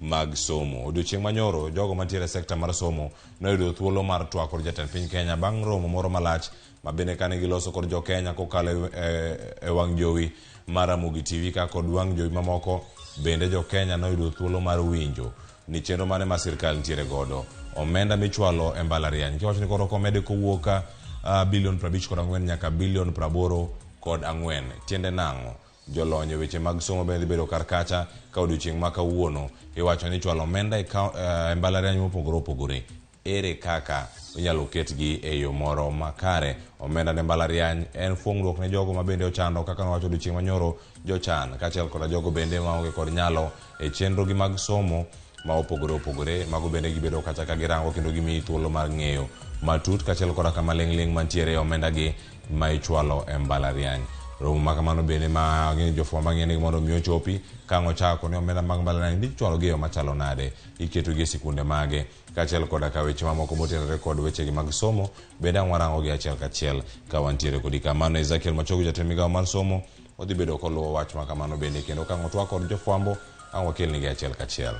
mag somo. Odiochieng' manyoro jogo mantiere e sekta mar somo noyudo thuolo mar twak kod jatend piny Kenya bang' romo moro malach ma bende kane giloso kod jo Kenya kokalo e wang' jowi mar Ramogi TV ka kod wang' jowi mamoko bende jo Kenya noyudo thuolo mar winjo ni chenro mane ma sirkal nitiere godo omenda michwalo e mbalariany kiwacho ni koro komedi kowuok bilion 54 nyaka bilion 84 tiende nang'o jolony e weche mag somo bende dhi bedo kar kacha ka odiochieng' ma kawuono iwacho ni chwalo omenda e mbalariany mopogore opogore ere kaka inyalo ketgi e yo moro makare omenda ne mbalariany en fuong'ruok ne jogo ma bende ochando kaka nowacho odiochieng' manyoro jochan kaachiel koda jogo bende maonge kod nyalo e chenrogi mag somo ma opogore opogore mago bende gibedo kacha ka girango kendo gimiyi thuolo mar ng'eyo matut kaachiel koda kama ling' ling' mantiere e omenda gi ma ichwalo e mbalariany romo ma kamano bende ma jofwambo ang'e ni mondo mi ochopi ka ang' ochako ni omenda mag mbalariany ichwalo gi e yo machalo nade iketo gi e sikunde mage kaachiel koda ka weche mamoko motenore kod wechegi mag somo bende ang' warango gi achiel kachiel ka wantiere kodi kamano Ezekiel Machogu jatend migawo mar somo odhi bedo koluwo wach ma kamano bende kendo ka ang' otwak kod jofwambo ang' wakelnigi achiel kachiel.